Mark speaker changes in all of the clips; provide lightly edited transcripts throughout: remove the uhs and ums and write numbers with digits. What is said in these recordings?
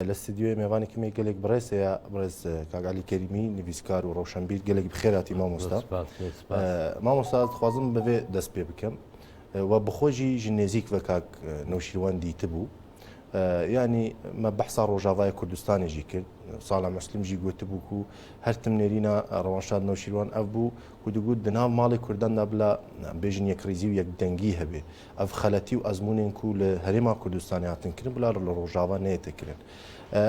Speaker 1: لە ستدیۆی مێوانێکی مێ گەلێک بەڕێز هەیە، بەڕێز کاک عەلی کەریمی نویسکار و ڕەوشەنبیر. گەلێک بخێراتی مامۆستا. مامۆستا دخوازم بەێ دەست پێ بکەم و بخۆژی ژ نێزیک وە کاک نەوشیروان دیتبوو، یعنی مە بەحسا ڕۆژاوای کوردستانێژی کرد. ساڵە مسلم ژی گوتبوو و هەرتم نێرینە ڕەوانشاد نەوشیروان ئەف بوو و دگوت دناو ماڵی کورداندا بلا بێژن یەکڕیزی و یەکدەنگی هەبێ، ئەڤ خەلەتی و ئەزموونێن کو لە هەرێما کوردستانێ هاتن کرن بلا لە ڕۆژاوا نەیەتە کرن.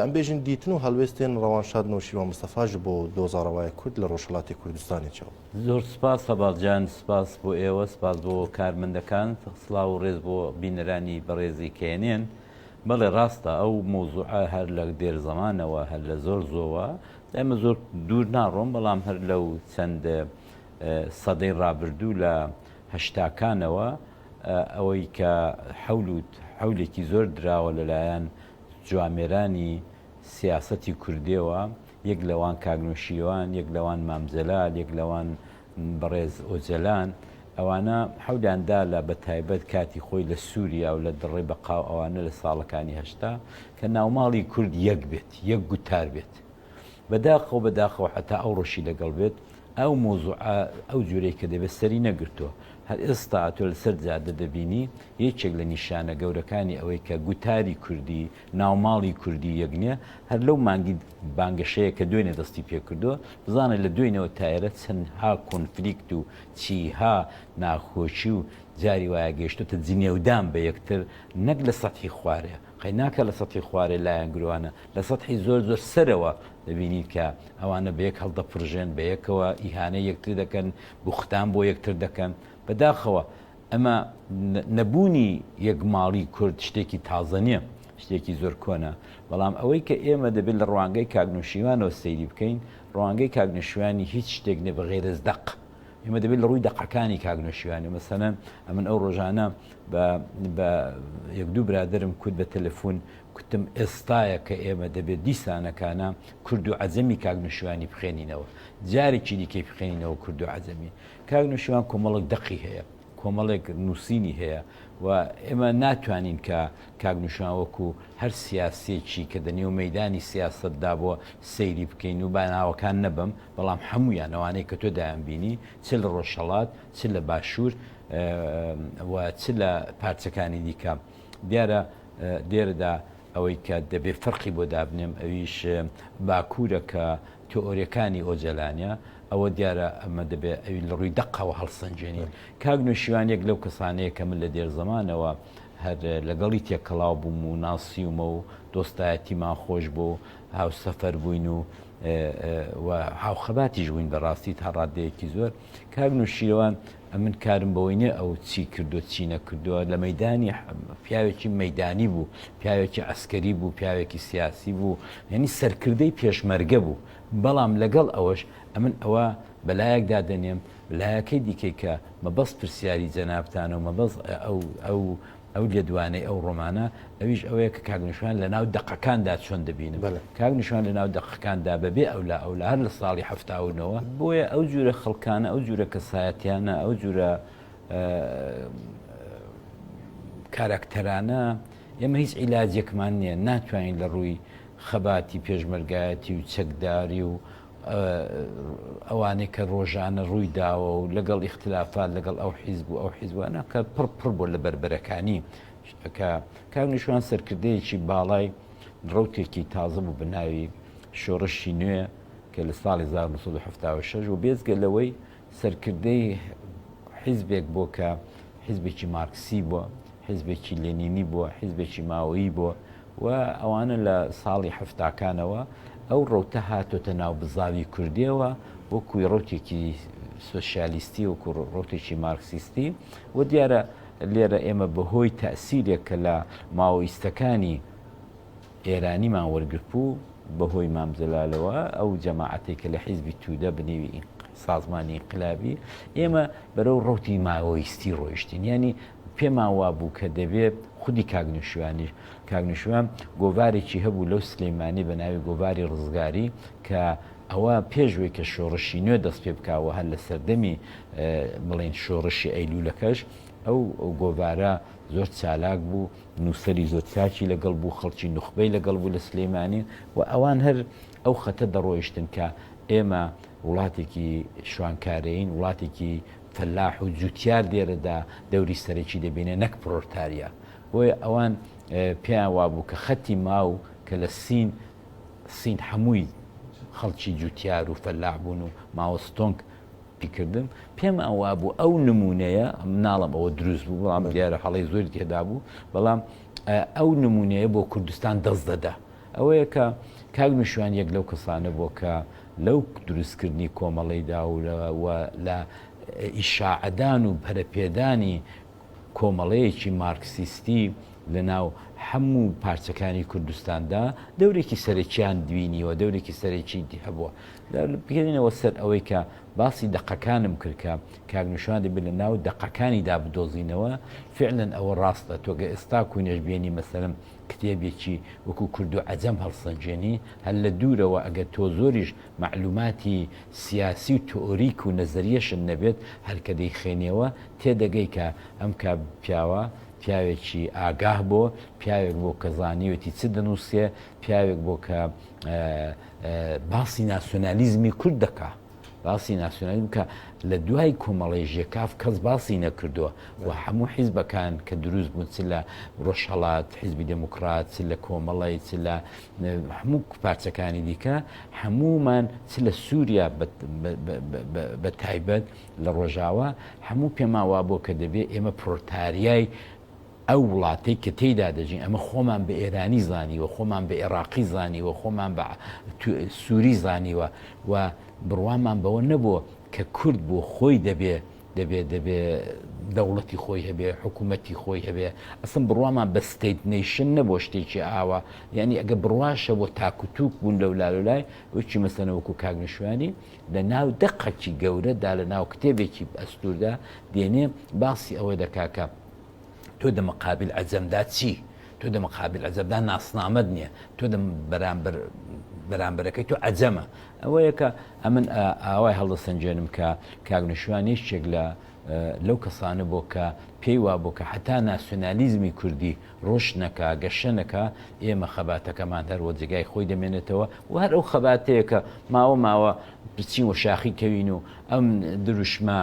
Speaker 1: ئەم بێژن دیتن و هەڵوێستێن ڕەوانشاد نەوشیروان مستەفا ژ بۆ دۆزا ڕەوایە کورد لە ڕۆژهەڵاتێ کوردستانێ چەو.
Speaker 2: زۆر سپاس هەڤاڵ جان، سپاس بۆ ئێوە، سپاس بۆ کارمەندەکانت، سڵاو و ڕێز بۆ بینەرانی بەڕێزی کەێنێن. بەڵێ ڕاستە ئەو مەوزوعە هەر لە دێر زەمانەوە، هەر لە زۆر زۆوە، ئێمە زۆر دوور ناڕۆم، بەڵام هەر لەو چەند سەدەی ڕابردوو لە هەشتاکانەوە ئەوەی کە حەول و حەولێکی زۆر دراوە لەلایەن جوامێرانی سیاسەتی کوردێوە، یەک لەوان کاک نوشیروان، یەک لەوان مام جەلال، یەک لەوان بەڕێز ئۆجەلان، ئەوانە حەولیان دا لە بەتایبەت کاتی خۆی لە سووریا و لە دڕێ بەقاو ئەوانە لە ساڵەکانی 80 کە ناوماڵی کورد یەک بێت، یەک گوتار بێت. بەداخەوە بەداخەوە هەتا ئەوڕۆشی لەگەڵ بێت ئەو مەوزوعە ئەو جورەی کە دەبێت سەری نەگرتووە. هەر ئێستا تۆ لەسەر جادە دەبینی یەکێک لە نیشانە گەورەکانی ئەوەی کە گوتاری کوردی ناوماڵی کوردی یەک نییە هەر لەو مانگی بانگەشەیە کە دوێنێ دەستی پێکردووە. بزانە لە دوێنەوە تا ئێرە چەندها کۆنفلیکت و چیها ناکۆکی و جاری وایە گەیشتۆتە جنێودان بە یەکتر نەک لە سەتحی خوارێ قەی ناکا لە سەتحی خوارێ لایەنگروانە لە سەتحی زۆر زۆر سەرەوە دەبینیت کە ئەوانە بەیەک هەڵدەپڕژێن، بەیەکەوە ئیهانەی یەکتر دەکەن، بوختان بۆ یەکتر دەکەن. بەداخەوە ئەمە نەبوونی یەکماڵی کورد شتێکی تازە نییە، شتێکی زۆر کۆنە. بەڵام ئەوەی کە ئێمە دەبێت لە ڕوانگەی کاک نوشیروانەوە سەیری بکەین، ڕوانگەی کاک نوشیروانی هیچ شتێک نییە بە غەیرەز دەق. ئێمە دەبێت لە ڕووی دەقەکانی کاک نوشیروانی، مەسەلەن ئەمن ئەو ڕۆژانە بە یەک دوو برادەرم کوت بە تەلەفون، کوتم ئێستایە کە ئێمە دەبێت دیسانەکانە کورد و عەجەمی کاک نوشیوانی بخوێنینەوە، جارێکی دیکەی بخوێنینەوە کورد و عەجەمی. کاک نوشیوان کۆمەڵێک دەقی هەیە، کۆمەڵێک نووسینی هەیە و ئێمە ناتوانین کە کاک نوشیوان وەکوو هەر سیاسییەکی کە دە نێو مەیدانی سیاسەتدا بووە سەیری بکەین و با ناوەکان نەبەم، بەڵام هەموویان ئەوانەی کە تۆ دەیانبینی چ لە ڕۆژهەڵات، چ لە باشوور و چ لە پارچەکانی دیکە. دیارە لێرەدا ئەوەی کە دەبێ فەرقی بۆ دابنێم ئەویش باکوورە کە تئۆریەکانی ئۆجەلانە، ئەوە دیارە ئەمە دەبێ ئەوی لە ڕووی دەقەوە هەڵسەنگێنین. کاک نوشیوان یەک لەو کەسانەیە کە من لە دێرزەمانەوە هەر لەگەڵی تێکەڵاو بووم و ناسیومە و دۆستایەتیمان خۆش بوو و هاوسەفەر بووین و و هاوخەباتیش بووین بە ڕاستی تا ڕادەیەکی زۆر. کاک نوشیروان ئەمن کارم بەوەی نیە ئەو چی کردووە چی نەکردووە لە مەیدانی پیاوێکی مەیدانی بوو، پیاوێکی عەسکەری بوو، پیاوێکی سیاسی بوو، یعنی سەرکردەی پێشمەرگە بوو. بەڵام لەگەڵ ئەوەش ئەمن ئەوە بەلایەک دادەنێم، لایەکەی دیکەی کە مەبەست پرسیاری جەنابتانە و مەبەست ئەو ئەو ئەو لێدوانەی ئەو ڕۆمانە ئەویش ئەوەیە کە کاک نوشوان لە ناو دەقەکاندا چۆن دەبینم. کاک نوشوان لە ناو دەقەکاندا بەبێ ئەولا ئەولا هەر لە ساڵی 79ەوە. بۆیە ئەو جورە خەڵکانە، ئەو جورە کەسایەتیانە، ئەو جورە کاراکتەرانە ئێمە هیچ عیلاجێکمان نییە، ناتوانین لە ڕووی خەباتی پێشمەرگایەتی و چەکداری و ئەوانەی کە ڕۆژانە ڕووی داوە و لەگەڵ ئیختلافات لەگەڵ ئەو حیزب و ئەو حیزبانە کە پڕ پڕ بووە لە بەربەرەکانی کە کاک نوشوان سەرکردەیەکی باڵای ڕەوتێکی تازە بوو بە ناوی شۆڕشی نوێ کە لە ساڵی 1970 و بێزگە لەوەی سەرکردەی حیزبێک بووە کە حیزبێکی مارکسی بووە، حیزبێکی لێنینی بووە، حیزبێکی ماوەیی بووە و ئەوانە لە ساڵی حەفتاکانەوە ئەو ڕەوتە هاتۆتە ناو بزاوی کوردیەوە وەکوی ڕەوتێکی سۆسیالیستی وەکو ڕەوتێکی مارکسیستی و دیارە لێرە ئێمە بەهۆی تەئسیرێک کە لە ماوەیستەکانی ئێرانیمان وەرگرتبوو بەهۆی مام جەلالەوە ئەو جەماعەتەی کە لە حیزبی تودە بنێوی سازمانی ئینقلابی ئێمە بەرەو ڕەوتی ماوەیستی ڕۆیشتین یانی پێمان وابوو کە دەبێ خودی کاک نوشیوانیش کاک نوشیوان گۆڤارێکی هەبوو لەو سلەیمانی بە ناوی گۆڤاری ڕزگاری کە ئەوە پێش وەی کە شۆڕشی نوێ دەست پێ بکاوە هەر لە سەردەمی بڵێن شۆڕشی ئەیلوولەکەش ئەو گۆڤارە زۆر چالاک بوو، نووسەری زۆر چاکی لەگەڵ بوو، خەڵکی نوخبەی لەگەڵ بوو لە سلێمانی و ئەوان هەر ئەو خەتە دەڕۆیشتن کە ئێمە وڵاتێکی شوانکارەیین، وڵاتێکی فەلاح و جوتیار لێرەدا دەوری سەرەکی دەبینێ نەک پرۆلتاریا. بۆیە ئەوان پێیان وابوو کە خەتی ماو کە لە سین سین هەمووی خەڵکی جوتیار و فەلاح بوون و ماوستۆنگ کردم پێمان وابوو ئەو نمونەیە مناڵم ئەوە دروست بوو بەڵام دیارە هەڵی زۆری تێدا بوو بەڵام ئەو نمونەیە بۆ کوردستان دەست دەدا ئەوەیە کە کاک نوشیروان یەک لەو کەسانە بووە کە لەو دروستکردنی کۆمەڵەیدا و لە ئیشاعەدان و پەرەپێدانی کۆمەڵەیەکی مارکسیستی لە ناو هەموو پارچەکانی کوردستاندا دەورێکی سەرەکیان بینیوە، دەورێکی سەرەکی هەبووە. بگەینەوە سەر ئەوەی کە باسی دەقەکانم کرد کە کاک نوشیروان دەبێت لە ناو دەقەکانیدا بدۆزینەوە، فعلەن ئەوە ڕاستە تۆ گەر ئێستا کوینەش بێنی مەسەلەن کتێبێکی وەکو کورد و عەجەم هەڵسەنگێنی، هەر لە دوورەوە ئەگەر تۆ زۆریش مەعلوماتی سیاسی و تئۆریک و نەزەریەشت نەبێت، هەر کە دەیخوێنیەوە تێدەگەی کە ئەم کە پیاوە پیاوێکی ئاگاه بۆ، پیاوێک بۆ کە زانیوێتی چ دەنووسێ، پیاوێک بۆ کە باسی ناسیۆنالیزمی کورد دەکا. باسی ناسیۆنالیزم کە لە دوای کۆمەڵەی ژێکاف کەس باسی نەکردووە و هەموو حیزبەکان کە دروست بوون چ لە ڕۆژهەڵات حیزبی دێموکرات چ لە کۆمەڵەی چ لە هەموو پارچەکانی دیکە هەموومان چ لە سووریا بە تایبەت لە ڕۆژاوا هەموو پێمان وابووە کە دەبێ ئێمە پرۆلتاریای ئەو وڵاتەی کە تێیدا دەژین، ئەمە خۆمان بە ئێرانی زانیوە، خۆمان بە ئێڕاقی زانیوە، خۆمان بە سووری زانیوە و بڕوامان بەوە نەبووە کە کورد بۆ خۆی دەبێ دەبێ دەبێ دەوڵەتی خۆی هەبێ، حکوومەتی خۆی هەبێ. ئەسڵەن بڕوامان بە state nation نەبووە شتێکی ئاوا. یانی ئەگەر بڕواش هەبووە تاک و تووک بوون لەو لالولای، وەکی مەسەلەن وەکوو کاک نوشیوانی لە ناو دەقێکی گەورەدا، لە ناو کتێبێکی ئەستووردا دێنێ باسی ئەوە دەکا کە تۆ دە مقابل عەجەمدا چی؟ تۆ دە مقابل عەجەمدا ناسنامەت نییە، تۆ دە بەرامبەر بەرامبەرەکەی تۆ عەجەمە. ئەوەیە کە ئەمن ئاوای هەڵدەسەنگێنم کە کاک نوشیروان یەکێک لە لەو کەسانە بۆ کە پێی وابوو کە هەتا ناسیۆنالیزمی کوردی ڕشت نەکا، گەشە نەکا، ئێمە خەباتەکەمان هەر وە جێگای خۆی دەمێنێتەوە و هەر ئەو خەباتەیە کە ماوە ماوە بچین وە شاخی کەوین و ئەم دروشمە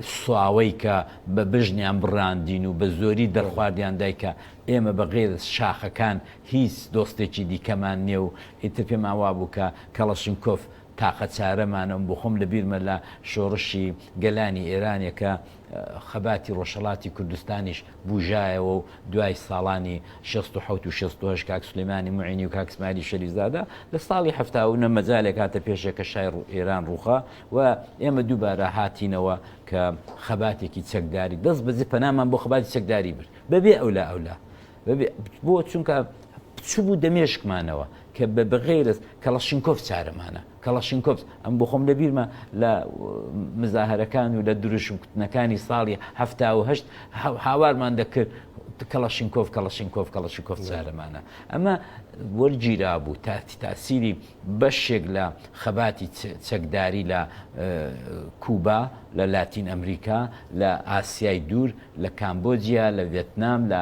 Speaker 2: سواوەی کە بە بژنیان بڕاندین و بە زۆری دەرخواردیان دای کە ئێمە بە غەیرە شاخەکان هیچ دۆستێکی دیکەمان نییە و ئیتر پێمان وابوو کە کەڵەشنکۆف تاقە چارەمانە و بۆخۆم لە بیرمە لە شۆڕشی گەلانی ئێرانێ کە خەباتی ڕۆژهەڵاتی کوردستانیش بوژایەوە و دوای ساڵانی 67 و 68 کاک سولەیمانی موعینی و کاک سمایلی شەریفزادە لە ساڵی 79 مەجالێک هاتە پێشێ کە شای ئێران ڕووخا و ئێمە دووبارە هاتینەوە کە خەباتێکی چەکداری دەست بەجێ پەنامان بۆ خەباتی چەکداری برد بەبێ ئەولا ئەولا بەبێ بۆ چونکە چوبوو دەمێشکمانەوە کە بە بغیرز کەڵەشینکۆف چارەمانە کەڵەشینکۆف ئەم بۆ خۆم لەبیرمە لە مزاهرەکان و لە دروشم کوتنەکانی ساڵی 78 هاوارمان دەکرد کەڵەشینکۆف کەڵەشینکۆف کەڵەشینکۆف چارەمانە ئەمە وەرگیرا بوو تاتی تاسیری بەشێک لە خەباتی چەکداری لە کوبا، لە لاتین ئەمریکا، لە ئاسیای دوور، لە کامبۆجیا، لە ڤێتنام، لە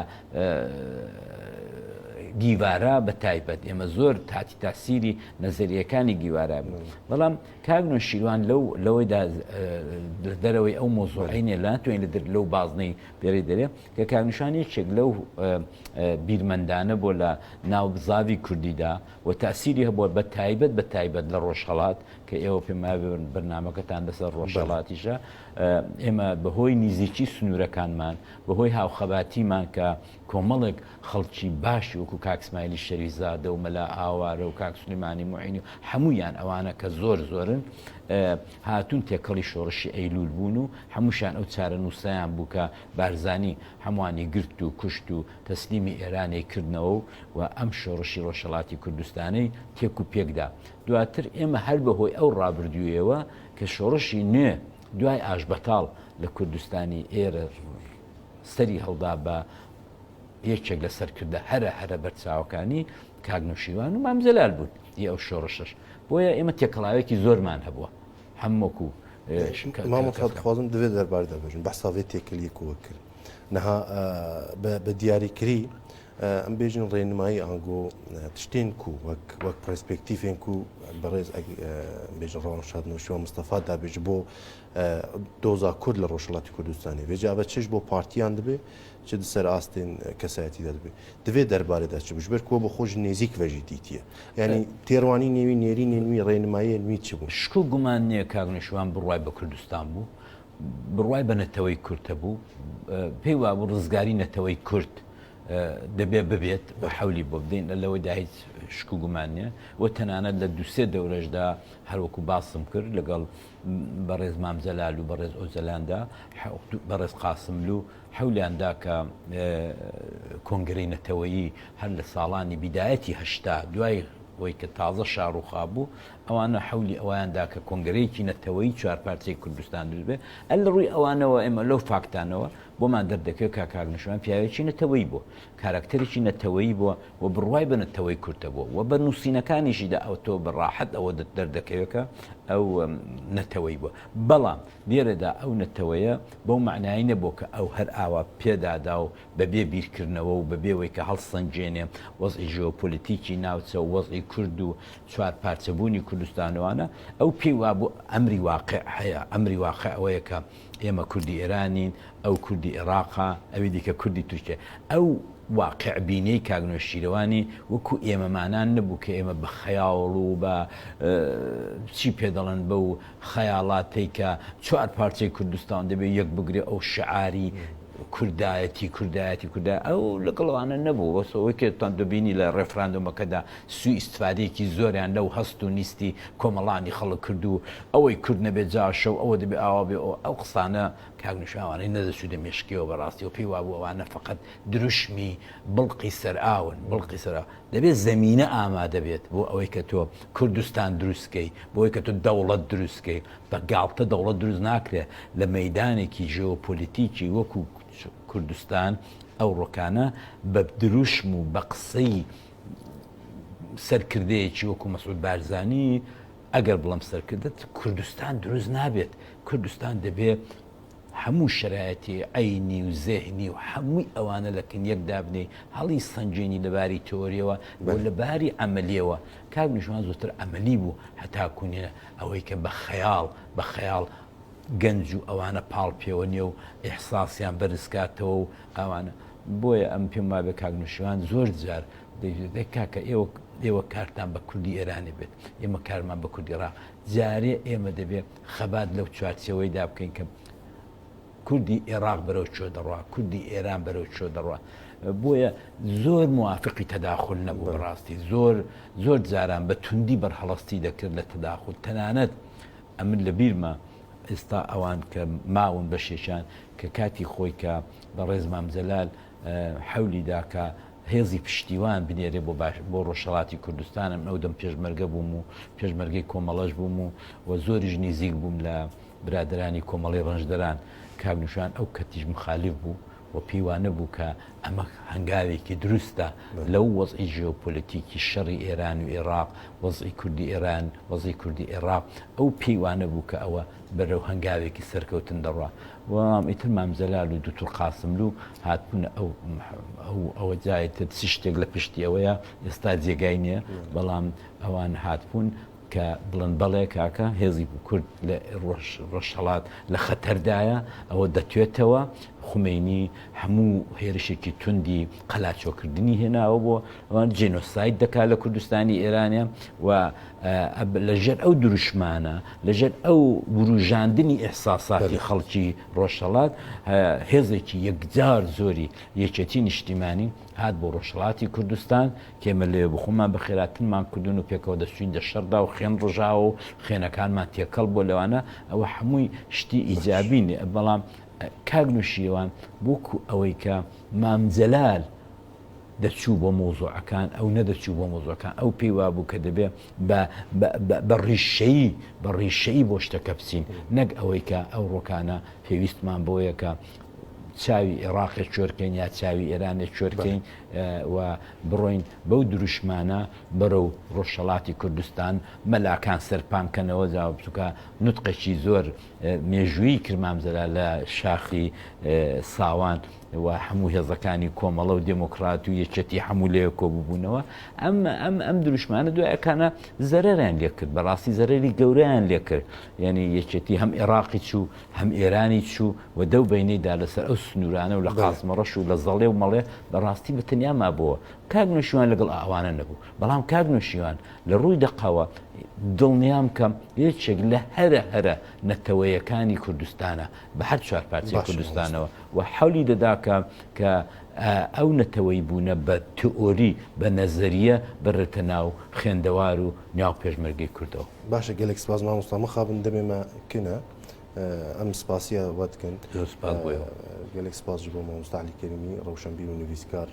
Speaker 2: گیڤارا بە تایبەت ئێمە زۆر تاتی تاسیری نەزەریەکانی گیوارا بوو بەڵام کاک نوشیروان لەو لەوەیدا دەرەوەی ئەو مۆزۆعی نیە لە ناتوانین لە لەو بازنەی پێرەی دەرێ کە کاک نوشان یەکێک لەو بیرمەندانە بۆ لە ناو بزاڤی کوردیدا و تەئسیری هەبووە بە تایبەت بە تایبەت لە ڕۆژهەڵات کە ئێوە پێم وایە بەرنامەکەتان لەسەر ڕۆژهەڵاتیشە ئێمە بەهۆی نیزیکی سنوورەکانمان بەهۆی هاوخەباتیمان کە کۆمەڵێک خەڵکی باشی وەکو کاک سمایلی شەریفزادە و مەلا ئاوارە و کاک سلیمانی موعینی و هەموویان ئەوانە کە زۆر زۆرن هاتوون تێکەڵی شۆڕشی ئەیلوول بوون و هەمووشیان ئەو چارەنووسەیان بوو کە بارزانی هەمووانی گرت و کوشت و تەسلیمی ئێرانی کردنەوە و ئەم شۆڕشی ڕۆژهەڵاتی کوردستانەی تێک و پێک دا. دواتر ئێمە هەر بە هۆی ئەو ڕابردوویەوە کە شۆڕشی نوێ دوای ئاشبەتاڵ لە کوردستانی ئێرە سەری هەڵدا بە یەکێک لە سەرکردە هەرە هەرە بەرچاوەکانی کاک نەوشیروان و مام جەلال بوون ی ئەو شۆڕشەش. بۆیە ئێمە تێکەڵاوێکی زۆرمان هەبووە هەم وەکوو.
Speaker 1: مامۆستا دخوازم دەبێت دەربار دەبژن بەحسا vê têkiliyê ku we kir niha بە دیاریکری ئەم بێژن ڕێنمایی ئانگۆ تشتێن ku وەک وەک پرسپێکتیفێن ku بەڕێز بێژن ڕەوانشاد نەوشیروان مستەفا دابێ ji بۆ دۆزا کورد لە ڕۆژهەڵاتی کوردستانی vê ئەvە چش بۆ پارتیان دەبێ چ سەر ئاستێن کەسایەتیدا دەبێ divê دەربارەدا چ بوو ji ber ku بۆ خۆش نێزیک ڤەژی دیتیە یعنی تێڕوانی نێوی نێرینێ نوی ڕێنماییە نوی چ بوو؟
Speaker 2: شک و گومان نییە کاک نەوشیروان بڕوای بە کوردستان بوو، بڕوای بە نەتەوەی کورد هەبوو، پێی وابوو ڕزگاری نەتەوەی کورد دەبێ ببێت و حەولی بۆ بدەین، لەوەدا هیچ شک و گومان نییە و تەنانەت لە دوو سێ دەورەشدا هەروەکو باسم کرد لەگەڵ بەڕێز مام جەلال و بەڕێز ئۆجەلاندا بەڕێز قاسملوو حەولیان دا کە کۆنگرەی نەتەوەیی هەر لە ساڵانی بیدایەتی 80 دوای ئەوەی کە تازە شا ڕووخابوو ئەوانە حەولی ئەویان دا کە کۆنگرەیەکی نەتەوەیی چوارپارچەی کوردستان دروست بێ. ئە لە ڕووی ئەوانەوە ئێمە لەو فاکتانەوە بۆمان دەردەکەوێت کە کاک نەوشیروان پیاوێکی نەتەوەیی بووە، کاراکتەرێکی نەتەوەیی بووە و بڕوای بە نەتەوەی کورد هەبووە و بە نووسینەکانیشیدا ئەو تۆ بە ڕاحەت ئەوە دەردەکەوێت کە ئەو نەتەوەیی بووە. بەڵام لێرەدا ئەو نەتەوەیە بەو مەعنایەی نەبووە کە ئەو هەر ئاوا پێدادا و بە بێ بیرکردنەوە و بە بێ وەی کە هەڵسەنگێنێ وەزعی ژێۆپۆلیتیکی ناوچە و وەزعی کورد و چوارپارچەبوونی کوردستان و ئەوانە، ئەو پێی وابوو ئەمری واقع هەیە، ئەمری واقع ئەوەیە کە ئێمە کوردی ئێرانین، ئەو کوردی ئێڕاقە، ئەوی دیکە کوردی تورکیە. ئەو واقعبینیەی کاک نۆشیرەوانی وەکوو ئێمەمانان نەبوو کە ئێمە بە خەیاڵ و بە چی پێ دەڵێن بەو خەیاڵاتەی کە چوارپارچەی کوردستان دەبێ یەک بگرێ ئەو شعاری کوردایەتی کوردایەتی کوردای ئەو لەگەڵ ئەوانە نەبوو بەس ئەوەی کە تان دەبینی لە ڕێفراندۆمەکەدا سوئی ئیستفادەیەکی زۆریان لەو هەست و نیستی کۆمەڵانی خەڵک کرد و ئەوەی کورد نەبێ جاشە و ئەوە دەبێ ئاوا بێ ئەو قسانە کاک نوشا ئەوانەی نەدەچوو دە مێشکیەوە بەڕاستی و پێی وابوو ئەوانە فقط دروشمی بڵقی سەرئاون بڵقی سەرا دەبێت زەمینە ئامادە بێت بۆ ئەوەی کە تۆ کوردستان دروستکەی بۆی کە تۆ دەوڵەت دروستکەی بە گاڵتە دەوڵەت دروست ناکرێت لە مەیدانێکی ژێۆپۆلیتیکی وەکو کوردستان ئەوڕۆکانە بە دروشم و بە قسەی سەرکردەیەکی وەکو مەسعود بارزانی ئەگەر بڵم سەرکردە کوردستان دروست نابێت کوردستان دەبێ هەموو شەرایەتی عەینی و زێهنی و هەمووی ئەوانە لە کن یەک دابنێی هەڵی سەنگێنی لە باری تئۆریەوە و لە باری عەمەلیەوە کاک نوشیروان زۆتر عەمەلی بوو هەتاکوو نیە ئەوەی کە بە خەیاڵ بە خەیاڵ گەنج و ئەوانە پاڵ پێوە نیە و ئیحساسیان بەرز کاتەوە و ئەوانە بۆیە ئەم پێم وابێ کاک نوشیروان زۆر جار دەی کاکە ئێوە ئێوە کارتان بە کوردی ئێرانی بێت ئێمە کارمان بە کوردی ڕا جارێ ئێمە دەبێ خەبات لەو چوارچێوەیدا بکەین کە کوردی ئێراق بەرەو کوێ دەڕوا، کوردی ئێران بەرەو کوێ دەڕوا. بۆیە زۆر موافقی تەداخول نەبوو بەڕاستی زۆر زۆر جاران بە توندی بەرهەڵستی دەکرد لە تەداخول تەنانەت ئەمن لە بیرمە ئێستا ئەوان کە ماون بەشێکیان کە کاتی خۆی کە بەڕێز مام جەلال حەولی دا کە هێزی پشتیوان بنێرێ بۆ باش بۆ ڕۆژهەڵاتی کوردستان من ئەو دەم پێشمەرگە بووم و پێشمەرگەی کۆمەڵەش بووم و و زۆریش نیزیک بووم لە برادەرانی کۆمەڵەی ڕەنجدەران کاک نوشان ئەو کەتیش مخالف بوو و پێی وا نەبوو کە ئەمە هەنگاوێکی دروستە لەو وەزعی ژێۆپۆلیتیکی شەڕی ئێران و ئێراق وەزعی کوردی ئێران وەزعی کوردی ئێراق ئەو پێی وا نەبوو کە ئەوە بەرەو هەنگاوێکی سەرکەوتن دەڕوا بەڵام ئیتر مام جەلال و دوکتور قاسملوو هاتبوونە ئەو ئەو ئەوە جا ئیتر چ شتێک لە پشتی ئەوەیە ئێستا جێگای نییە بەڵام ئەوان هاتبوون کە بڵێن بەڵێ کاکە هێزی کورد لە ڕۆژهەڵات لە خەتەردایە ئەوە دەتوێتەوە خومەینی هەموو هێرشێکی توندی قەلاچۆکردنی هێناوە بۆ ئەوان جێنۆساید دەکات لە کوردستانی ئێرانە و لەژێر ئەو دروشمانە، لەژێر ئەو وروژاندنی ئیحساساتی خەڵکی ڕۆژهەڵات، هێزێکی یەکجار زۆری یەکێتی نیشتیمانی هات بۆ ڕۆژهەڵاتی کوردستان کە ئێمە لەوێ بخۆمان بەخێراتنمان کردوون و پێکەوە دەچووین دە شەڕدا و خوێن ڕژاوە و خوێنەکانمان تێکەڵ بووە لەوانە، ئەوە هەمووی شتی ئیجابین، بەڵام کاک نوشیروان وەکوو ئەوەی کە مام جەلال دەچوو بۆ مەوزوعەکان، ئەو نەدەچوو بۆ مەوزوعەکان، ئەو پێی وابوو کە دەبێ بە بە ڕیشەیی بە ڕیشەیی بۆ شتەکە بچین، نەک ئەوەی کە ئەو ڕۆکانە پێویستمان بۆیە کە. چاوی ئێڕاقێ چۆرکەین یا چاوی ئێرانێ چۆرکەین و بڕۆین بەو دروشمانە بەرەو ڕۆژهەڵاتی کوردستان مەلاکان سەرپان کەنەوە جا بچووکە نوتقێکی زۆر مێژوویی کرد مام جەلال لە شاخی ساوان و هەموو هێزەکانی کۆمەڵە و دێمۆکڕات و یەکێتی هەموو لێ کۆببوونەوە ئەم ئەم ئەم دروشمانە دوایەکانە زەرەریان لێ کرد بەڕاستی زەرەری گەورەیان لێ کرد یعنی یەکێتی هەم عێراقی چوو هەم ئێرانی چوو و دەو بینەیدا لەسەر ئەو سنوورانە و لە قازمەڕەش و لە زەڵێ و مەڵێ بەڕاستی بە تەنیا مابەوە کاک نوشیوان لەگەڵ ئەوانە نەبوو بەڵام کاک نوشیوان لە ڕووی دەقەوە دڵنیام کەم یەکێک لە هەرە هەرە نەتەوەیەکانی کوردستانە بە هەر چوار پارچەی کوردستانەوە و حەولی دەدا کە کە ئەو نەتەوەی بوونە بە تئۆری بە نەزەریە بەرێتە ناو خوێندەوار و ناو پێشمەرگەی کوردەوە.
Speaker 1: باشە گەلێک سپاس مامۆستا مخابن دەمێ مە کنە ئەم سپاسیە وە دکەن.
Speaker 2: زۆر سپاس بۆ ئێوە.
Speaker 1: گەلێک سپاس جی بۆ مامۆستا عەلی کەریمی ڕەوشەنبیر و نویسکار.